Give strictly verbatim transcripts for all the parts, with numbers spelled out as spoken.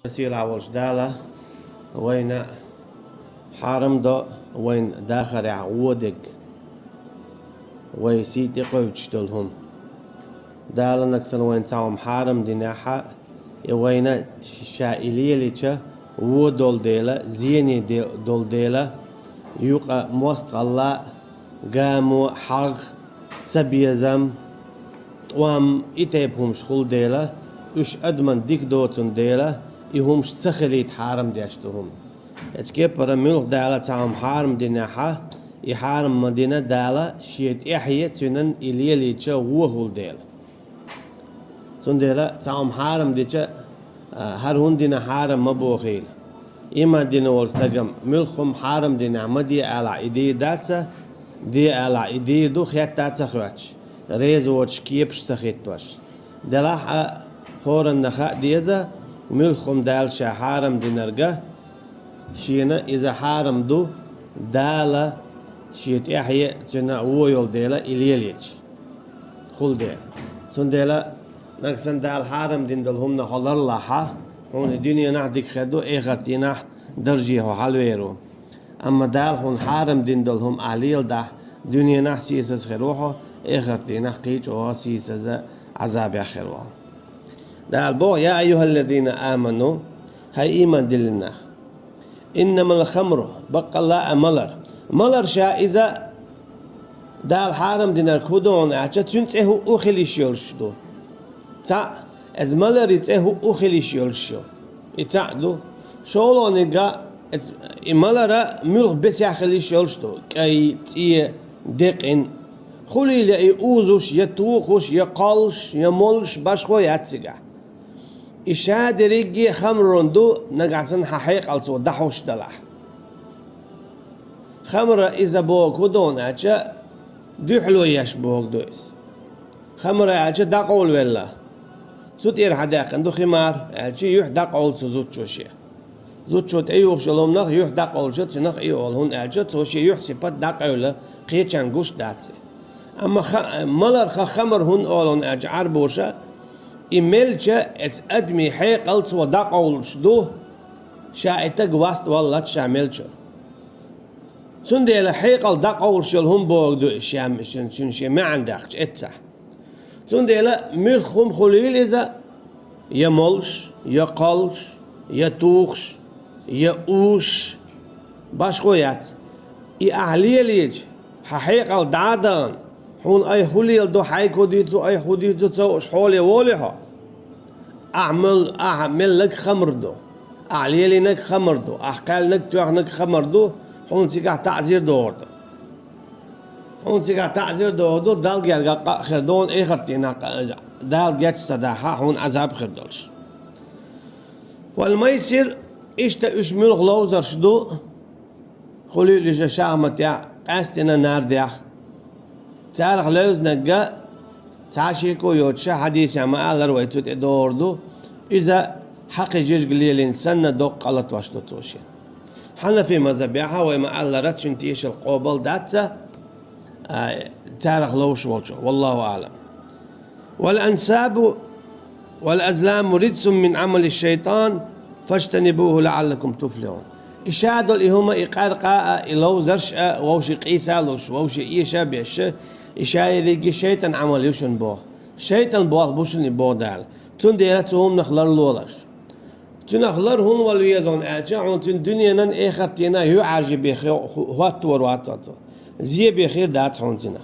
Сийлахь волчу Дала вайна хьарам до вайн дахарехь вон дерг, вай сий тӀекхуьйтуш долу хӀума. Дала нагахь санна вайна цхьа хӀума хьарам динехь, и вайна ша и лелийча вон долу дела, зене де-, долу дела, юкъа мостагӀалла, гамо, хьагӀ, цабезам, тӀом, и тайпа хӀумаш хуьлу дела, уьш адаман дика доцун дела, и хӀумаш ца хилийта хьарам деш ду хӀума. Эцу кепара муьлхха Дала цхьа хӀума хьарам динехь, и хьарам ма дина Дала шен тӀаьхье цуьнан и лелийча вон хуьлу дела. Цундела цхьа хӀума хьарам дича, а, хӀара хӀунда дина хьарам ма бохийла. Ийман дина волу стагам муьлхха хӀума хьарам динехь ма де алахь, и дийр дац, де алахь, и дийр ду, хетта а ца хоьттуш, реза воцуш кепаш ца хӀиттош. Делахь а хӀоранна хаа деза, муьлхха хӀума Дала ша хьарам динарг, шена иза хьарам ду, Дала шен тӀаьхье цуьнан вон йолу дела и лелийча хуьлу дела. Цундела нагахь санна Дала хьарам дина долу хӀуманах хьо ларлахь, хьуна и дуьненахь дика хир ду, эхарт дийнахь дарже хьо хьалавер ву. Амма Дала хьуна хьарам дина долу хӀума ахь леладахь, дуьненахь сийсаза хир ву хьо, эхарт дийнахь кхин а чӀогӀа сийсаза, Ӏазабехь хир ву хьо. Дала боху: «Я айюхаллазина аману», хӀай ийман диллина нах. «Иннамал хамру», баккъалла а малар. Малар ша иза Дала хьарам динарг хӀун ду хьуна аьлча, цуьнан цӀе хӀуъу хила йиш йолуш ду. Цхьаъ, иза маларе цӀе хӀуъу хила йиш йолуш ю. И цхьаъ ду. ШолгӀаниг а, иза, и малар а муьлхха бесехь хила йиш йолуш ду. КӀай, цӀе, декъина. Хуьлийла я и узуш, я тухуш, я кхоллуш, я моллуш, башхо яц цигахь. И ша дерриге а хамрун ду, нагахь санна хьан хьекъал цо дӀахьуш далахь. Хамра иза бохург хӀун ду хьуна аьлча, дуьхьало еш бохург ду иза. Хамра аьлча дӀакъовлавелла. Цу тӀера хьадаьккхина ду химар аьлча, юьхь дӀакъовлу цу зудчо шен. Зудчо тӀеюхуш йолу хӀуманах юьхь дӀакъовлуш ю цуьнах и олу, хӀунда аьлча цо шен юьхь сипат дӀакъевлла, кхечарна гуш дац и. Амма ха-, маларх хамр хӀунда олу хьуна аьлча, Ӏарбоша, и мелча, эцу адамийн хьекъал цо дӀакъовлуш ду, ша и стаг васт валлалц ша мелча. Цундела хьекъал дӀакъовлуш йолу хӀума бохург ду иза, ша, шен, шен, шен маьӀна даьккхича эццахь. Цундела муьлхха хӀума хуьлийла иза, я моллуш, я кхоллуш, я тухуш, я узуш, башхо яц. И ахь лелийча, хьан хьекъал дӀа а дахана, хьуна айхьа хӀун леладо, хьайга хӀун дуьйцу, айхьа хӀун дуьйцу ца хууш хьоле волий хьо? Ахь мел-, ахь мелларг хамр ду, ахь лелийнарг хамр ду, ахь кхаьллинарг, тоьхнарг хамр ду, хьуна цигахь таӀзир догӀур ду. Хьуна цигахь таӀзир догӀур ду, Далла гергахь къа а хир ду хьуна, эхарт дийнахь къа-, Дала гечдар ца дахь, хьуна Ӏазаб хир долуш. Вал майсир, иштта уьш муьлхха ловзарш ду, хуьлийла уьш шахматехь, къаьсттина нардехь. Царах левзинарг а цхьа шеко йоцуш хьадисехь ма-аллара вай цу тӀе догӀур ду, иза хьакхи жижиг лелийна санна доккха къа латош ду цо шен. Хьанафи мазхабехь вай ма-аллара цуьнан тешал къобал дац, а, царах ловзуш волчо. Валлаху аълам. Вал ансабу вал азламу риджсун мин Ӏамали шайтан, фажтанибуху лаӀаллакум туфлихьун. И ша долу и хӀума, и къаьркъа а, и ловзарш а, вовшийн къийса а луш, вовшийн эша а беш, и ша ерриге шайтӀан Ӏамал ю шуна боху. ШайтӀан болх бу шуна и боху Дала. Цундела цу хӀуманах ларлолаш. Цуьнах лар хӀунда вала веза аьлча, хьуна цуьнан дуьненан, эхартан йоӀ Ӏаржий бен хи-, хӀу-, хӀоттор вац хьо цо. Зе бен хир дац хьуна цуьнах.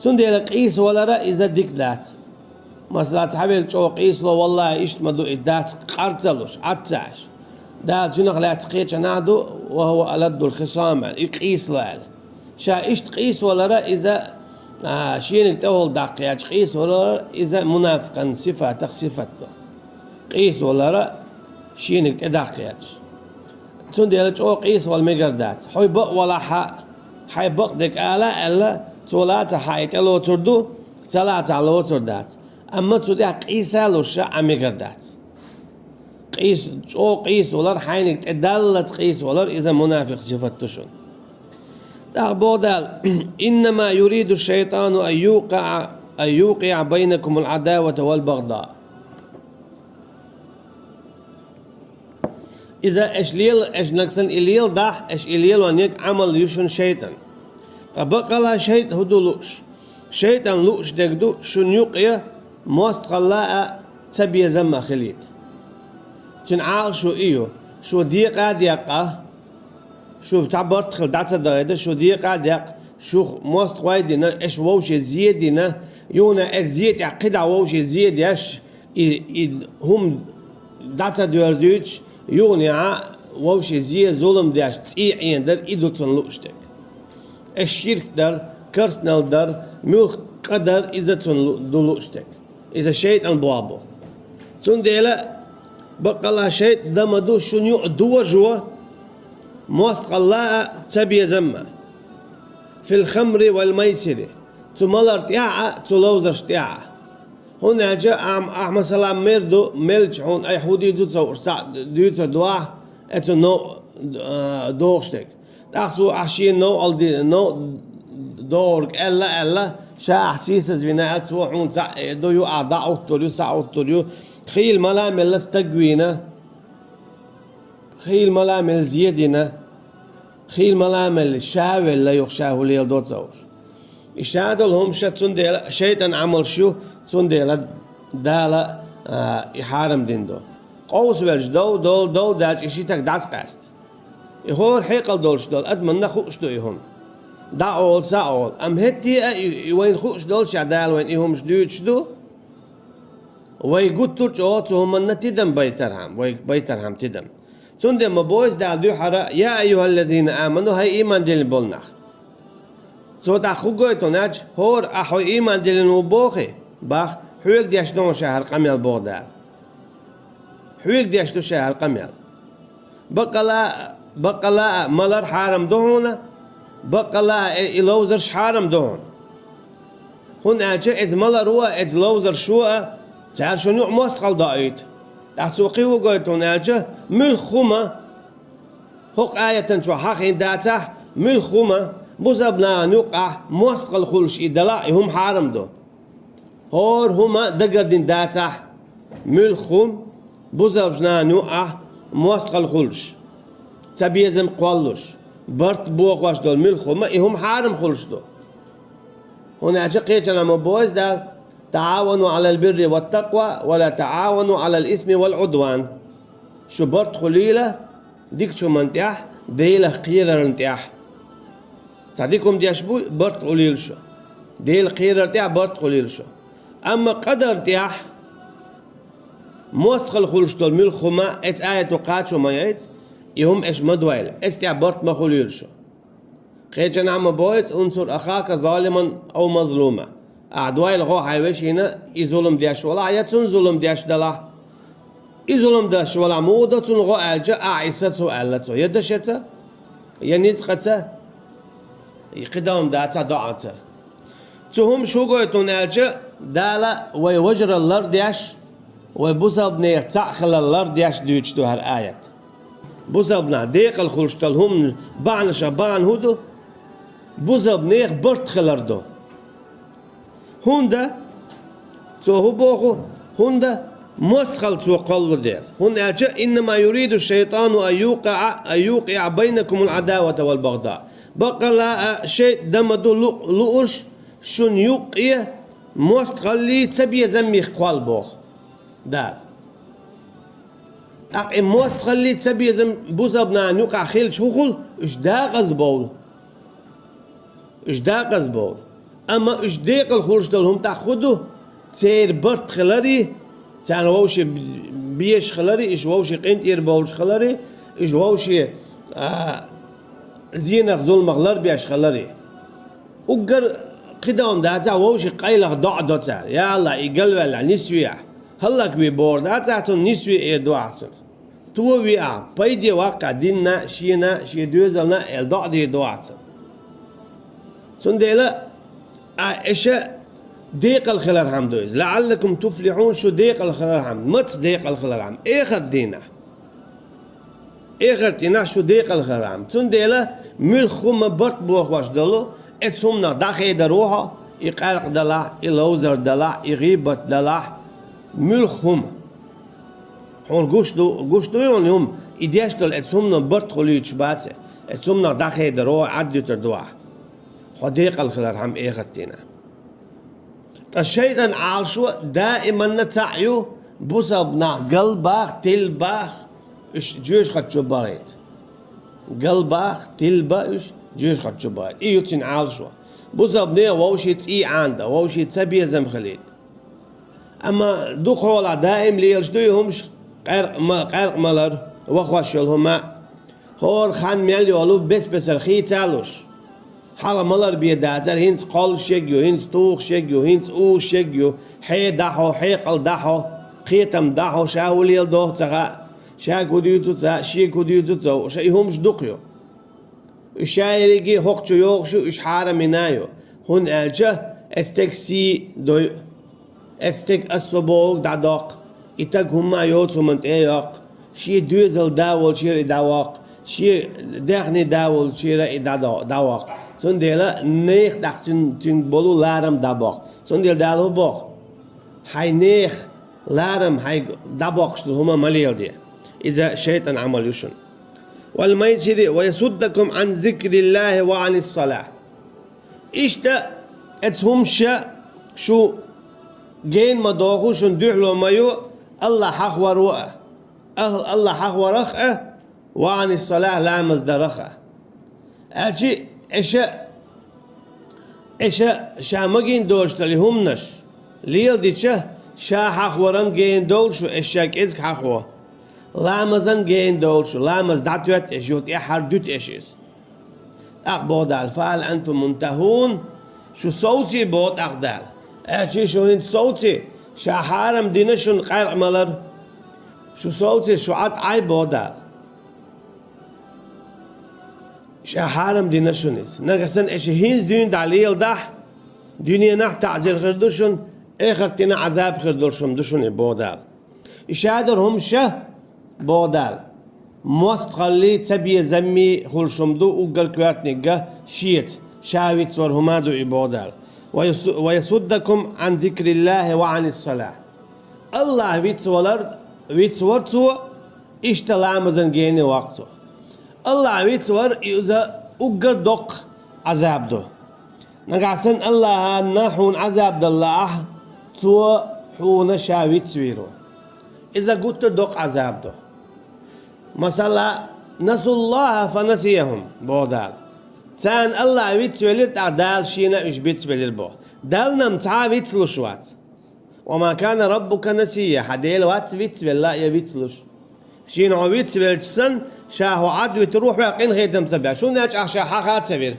Цундела къийса валар а иза дика дац. Масала, цхьаверг чӀогӀа къийсало, валлахӀи, иштта ма ду и, дац къар ца луш, Ӏад ца Ӏаш. Дала цуьнах лаьцна кхечанхьа ду, ва хӀува аладдул хисам аьлла, и къийсало аьлла. Ша иштта къийса валар а иза, а, шениг тӀехула даккха гӀерташ къийса валар а иза мунафикъан сифатах сифат ду. Къийса валар а шениг тӀедаккха гӀерташ. Цундела чӀогӀа къийса вала мегар дац. Хьо бакъ валахь а, хьайн бакъдерг ала а аьлла, цо лацахь хьан и тӀелоцур ду, ца лацахь лоцур дац. Амма цу тӀехь къийса а луш Ӏа мегар дац. Къийса, чӀогӀа къийса валар, хьайниг тӀедаллалц къийса валар, иза мунафикъ сифат ду шуна. ТӀаккха боху Дала: «Иннама юриду шайтану ан юкъиӀа, ан юкъиӀа байнакумул Ӏадавата вал багъда». Иза аша лела, аша нагахь санна и леладахь, аша и лелониг Ӏамал ю шун шайтӀан. Ткъа баккъала шайтӀа хӀун ду лууш? ШайтӀан лууш дерг ду шун юкъе мостагӀалла а, цабезам а хилийта. Цуьнан Ӏалашо и ю: шу декъа а декъа, шу цхьа барт хила дӀа ца дайда, шу декъа а декъа, шух мостагӀий дина, аша вовше зе дина, юхана аьлла зе тӀехь кхидӀа вовше зе деш, и, и хӀума дӀа ца доьрзуьйтуш, юханехьа вовше зе зулам деш, цӀий Ӏенадар, и ду цунна лууш дерг. Аша ширк дар, керстанал дар, муьлхха къа дар, иза цунна лу-, ду лууш дерг. Иза шайтӀан бохь бу. Цундела баккъала шайтӀа дан ма ду шун юкъа дожо, мостагӀалла а, цабезам а. Фил хамри вал майсири. Цу малар тӀехь а, цу ловзарш тӀехь а. ХӀунда аьлча ахь, ахь масала мер ду, мелча хьуна айхьа хӀун дуьйцу ца хууш, цхьаъ дуьйцур ду ахь, э, цу нов-, а, дохуш дерг. ТӀаккха цо ахь шена новкъал ди-, нов-, догӀург аьлла, аьлла, ша ахь сийсазвина аьлла, цо хьуна цхьаъ эр ду, ю ахь дӀа Ӏуттур ю, схьа Ӏуттур ю, хийла мала мелла стаг вийна, хийла мала мелла зе дина, хийла мала мелла ша велла, юха ша хӀун леладо ца хууш. И ша долу хӀума ша цундела шайтӀан Ӏамалш ю, цундела Дала, а, и хьарам дина ду. Къовсавелча дов, дов, дов даьлча и ши таг дӀа ца къаьста. И хӀора хьекъал долуш долу адаманна хууш ду и хӀума. ДӀа олу, схьа олу. Амма хӀетте а и, и вайна хууш долуш а Дала вайна и хӀумаш дуьйцуш ду. Вай гуттар а чӀогӀа цу хӀуманна тидам байтархьама, вай байтархьама тидам. Цундела ма боху Дала дуьххьара: «Я айюхаллазина аману», хӀай ийман диллина болу нах. Цо тӀаккха хӀун гойту хьуна аьлча, хӀора ахь хьо ийман диллина ву бохий? Бах, хьоьга деш ду хьуна ша хӀара къамел боху Дала. Хьоьга деш ду ша хӀара къамел. Баккъала а, баккъала а малар хьарам ду хьуна, баккъала а и, и ловзарш хьарам ду хьуна. ХӀунда аьлча иза маларо а, иза ловзаршо а, цара шун юкъа мостагӀалла доуьйту. ТӀаккха цо кхин хӀун гойту хьуна аьлча, муьлхха хӀума, хӀокху аятан чохь хьахийна дацахь, муьлхха хӀума, бусалба нахана юкъахь мостагӀалла хуьлуш и далахь, и хӀума хьарам ду. ХӀора хӀума дагардина дацахь, муьлхха хӀума, бусалба нахана юкъахь мостагӀалла хуьлуш, цабезам кхоллалуш, барт бохош долу муьлхха хӀума, и хӀума хьарам хуьлуш ду. ХӀунда аьлча кхечанхьа ма боху Дала: «ТаӀавану Ӏалал бирри ват такъва, ва ла таӀавану Ӏалал исми вал Ӏудван». Шу барт хуьлийла дикачу хӀуманна тӀехь, Делах кхерарна тӀехь. Цхьа дика хӀума деш буй, барт хуьлийла шу. Делах кхерар тӀехь барт хуьлийла шу. Амма къа дар тӀехь мостагӀалла хуьлуш долу муьлхха хӀума, эцу аято кхачо ма яйца, и хӀума аша ма дойла, эцу тӀехь барт ма хуьлийла шу. Кхечанхьа ма боху: «Унсур ахака залиман ав мазлума». Ахь дойла гӀо хьайн вешина, и зулам деш валахь, я цунна зулам деш далахь. И зулам деш валахь муха до цунна гӀо аьлча, ахь и сацо аьлла цо, я дашаца, я ницкъаца, и кхидолу дацахь доӀанца. Цу хӀумаш хӀун гойту хьуна аьлча, Дала вай важаралла лардеш, вай бусалба нехан цхьаъ хиларалла лардеш дуьйцуш ду хӀара аят. Бусалба нах декъала хуьлуш долу хӀуманан бахьанашах бахьана хӀун ду? Бусалба нехан барт хилар ду. ХӀунда, цо хӀун боху, хӀунда мостагӀалла цо кхоллу дела. ХӀунда аьлча: «Иннама юриду шайтану ан юкъиӀа, ан юкъиӀа байнакумул Ӏадавата вал багъда». Баккъала а шайтӀа дан ма ду лу-, лууш шун юккъе мостагӀаллий, цабезаммих кхолла боху Дала. ТӀаккха и мостагӀаллий, цабезам бусалба нахана юкъахь хилча хӀун хуьлу? Уьш декъаза бовлу. Уьш декъаза бовлу. Амма уьш декъала хуьлуш долу хӀума тӀаккха хӀун ду? Церан барт хиларий, царна вовшийн безаш хиларий, уьш вовшийн къинтӀера бовлуш хиларий, уьш вовшийн, а, зенах, зуламах ларбеш хиларий. Уггар кхидолу дацахь вовшийн къайлаха доӀа до цара: «Я АллахӀ, и галваьллехь, нисве ахь. ХӀаллакве бохург дацахь цунна, нисве эр ду ахь цунна. Тове ахь, пайде ваккха динна, шена, шен доьзална», — аьлла доӀа дийр ду ахь цунна. Цундела а, аша декъала хилархьама ду иза. «ЛаӀаллакум туфлихьун», шу декъала хилархьама. Маца декъала хилархьама? Эхарт дийнахь. Эхарт дийнахь шу декъала хилархьама. Цундела муьлхха хӀума барт бохош долу, эцу хӀуманах дӀахедар ву хьо, и къаьркъа далахь, и ловзар далахь, и гӀийбат далахь, муьлхха хӀума. Хьуна гуш ду, гуш дуй хьуна хӀума, и деш долу оцу хӀумано барт хуьлуьйтуш бац, оцу хӀуманах дӀахедар ву, Ӏаддуьтур ду ахь. Хьо декъала хилар хьама эхартина. Ткъа шайтӀан Ӏалашо даиманна цхьаъ ю, бусалба нах галбах, тилбах, уьш жоьжахати чу бахийта. Галбах, тилба уьш, жоьжахати чу бахийта. И ю цуьнан Ӏалашо. Бусалба нехан вовшийн цӀий Ӏанадан, вовшийн цабезам хилийта. Амма дукха хьолахь даим лелаш ду и хӀумаш, къаьркъа ма-, къаьркъа малар, вахош йолу хӀума. ХӀора хан мел йолу бес-бесара хийца а луш. Хьалха малар бен дацара, хӀинца кхоллуш ерг ю, хӀинца тухуш ерг ю, хӀинца узуш ерг ю, хье дӀахьо, хьекъал дӀахьо, кхетам дӀахьо, ша хӀун леладоху ца хаьа, шаьга хӀун дуьйцу ца хаьа, шега хӀун дуьйцу ца хаьа, ша и хӀумаш дукха ю. Уьш ша ерриге хӀокху чу йогӀуш ю, уьш хьарам йина а ю, хӀунда аьлча эцу стеган сий дойу, эцу стеган особо дӀадоккху, и стаг хӀумма а йоцу хӀуманна тӀе а йоккху, шен доьзалан да волчуьра и дӀавоккху, шен даьхнийн да волчуьра и дӀадо-, дӀавоккху. Цундела нехан тӀехь цуьнан, цуьнга болу ларам дӀабоккху. Цундела Дала хӀун боху? Хьайн нехан ларам хьайга дӀабоккхуш долу хӀума ма леладе. Иза шайтӀан Ӏамал ю шуна. «Вал майсири ва ясуддакум ан зикриллахи ва анис салах». Иштта оцу хӀумаша шу гена ма доху, шуна дуьхьало ма ю, АллахӀ хьахаваро а, ахӀ-, АллахӀ хьахаварах а, ва анис салах, ламаз дарах а. Аьлчи, эша, эша ша магийна долуш долу и хӀуманаш леладича, ша хьахаваран гена довлу шу, эша ша кӀезиг хьахаво. Ламазан гена довлу шу, ламаз дӀатоьтту эша, юха тӀаьххьара дуьту эша иза. ТӀаккха боху Дала: «Фа хьал антум мунтахун?» Шу совций, боху тӀаккха Дала. Аьлчи шу хӀинца совций, ша хьарам дина шуна къаьркъа малар. Шу совций, шу Ӏад Ӏай, боху Дала. Ша хьарам дина шуна иза. Нагахь санна эша хӀинца дуьйна дӀа леладахь, дуьненахь таӀзир хир ду шуна, эхартина Ӏазаб хир долуш хӀума ду шуна и, боху Дала. И шадара хӀумаша, боху Дала, мостагӀаллий, цабезаммий хуьлуш хӀума ду, уггар коьртаниг а шеца, ша вицвар хӀума а ду и, боху Дала. «Ва ясу-, ва ясуддакум ан зикриллахи ва анис салах». АллахӀ вицвалар, вицвар цо, иштта ламазан гена ваккха цо. АллахӀ вицвар иза уггар доккха Ӏазаб ду. Нагахь санна АллахӀана хьуна Ӏазаб даллахь, цо хьуна ша вицвийр ву. Иза гуттар доккха Ӏазаб ду. Масала, «насуллаха фа насияхум», боху Дала. Царна АллахӀ вицвелира, тӀаккха Дала шена уьш бицвелира боху. Далла-м цхьа а вицлуш вац. «Ва ма кана раббука насия», хьан Дела вац вицвелла я вицлуш. Шена хьо вицвелча санна, ша хьо Ӏадвитар ву хьоьга къинхетам ца беш, хӀунда аьлча ахь ша хьаха а ца вира.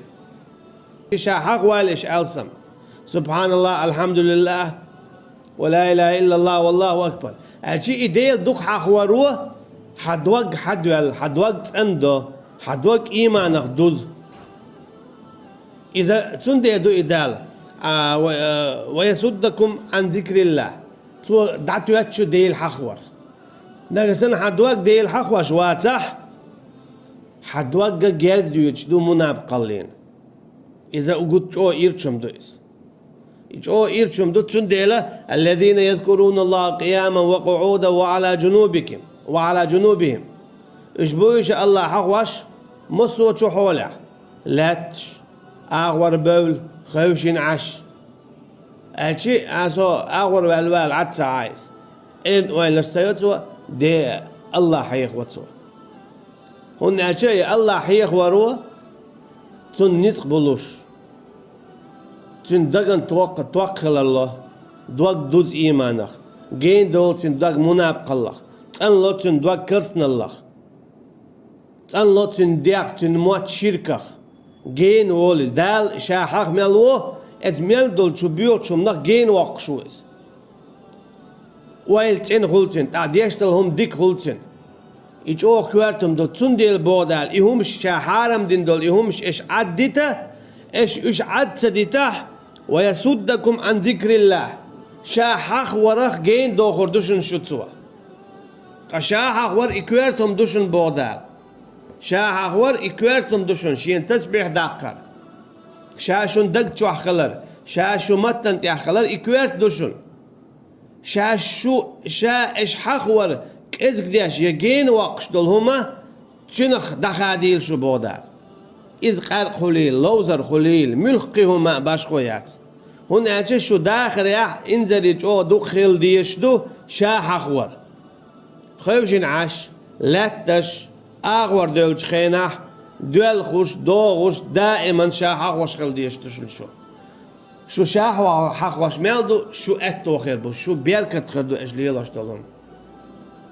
Ша хьахавалийша алсам. СубхьаналлахӀ, АлхьамдулиллахӀ, ва ла илаха иллаллахӀ, валлахӀу акбар. Аьлчи и Дела дукха хьахавар ву, хьан дог хьадоьлла, хьан дог цӀандо, хьан дог ийманах дузу. Иза цундела ду и Дала, а, ва, а, «ва ясуддакум ан зикриллахӀ». Цо дӀатоьтту шу Дела хьахаварх. Нагахь санна хьан дог Дела хьахош вацахь, хьан догга герга дуьйцуш ду мунапкъаллина. Иза угу чӀогӀа ирчам ду иза. И чӀогӀа ирчам ду, цундела: «Аллазина язкуруналлаха къияман ва къуӀудан ва Ӏала джунубиким, ва Ӏала джунубихим». Уьш бу уьш АллахӀ хьахош, массо а чу хьолехь, лаьтташ, агӀор бевлла, хевшина Ӏаш. Аьлчи, а, со агӀор ваьлла вала Ӏад ца Ӏа иза. Эрна ойланаш ца йо цо, де АллахӀ хьехаво цо. ХӀунда аьлча и АллахӀ хьехавар ву, цунна ницкъ булуш, цуьнан даган токкха, токкха хиларло, дог дузу ийманах, гена долу цуьнан дог мунапкъаллах, цӀанло цуьнан дог карсаналлах, цӀанло цуьнан дегӀ, цуьнан мотт ширках, гена волу иза. Дала ша хьаха мел ву, эца мел долчу боьхачу хӀуманах гена воккхуш ву иза. Ойла цӀена хуьлу цуьнан, тӀаккха деш долу хӀума дика хуьлу цуьнан. И чӀогӀа коьртам ду, цундела боху Дала, и хӀумаш ша хьарам дина долу, и хӀумаш эш Ӏад дита, эш уьш Ӏад ца дитахь, «ва ясуддакум ан зикриллахӀ», ша хьахаварах гена дохур ду шуна шу цо. Ткъа ша хьахавар и коьртам ду шуна, боху Дала. Ша хьахавар и коьртам ду шуна, шена тасбихь даккхар. Ша шун даг чохь хилар, ша шу маттан тӀехь хилар и коьрта ду шуна. Ша шу, ша эш хьахавар кӀезиг деш я гена воккхуш долу хӀума, цуьнах дӀахадийла шу боху Дала. Иза къаьркъа хуьлийла, ловзар хуьлийла, муьлхха кхин хӀума а башхо яц. ХӀунда аьлча шу дахарехь инзаре чӀогӀа дукха хила дезаш ду ша хьахор. Хевшина Ӏаш, лаьтташ, агӀор девллачу хенахь, доьлхуш, догӀуш, даиман ша хьахош хила дезаш ду шуна шу. Шу ша хьахош мел ду, шу аьтто хир бу, шу беркат хир ду аша лелош долу хӀума.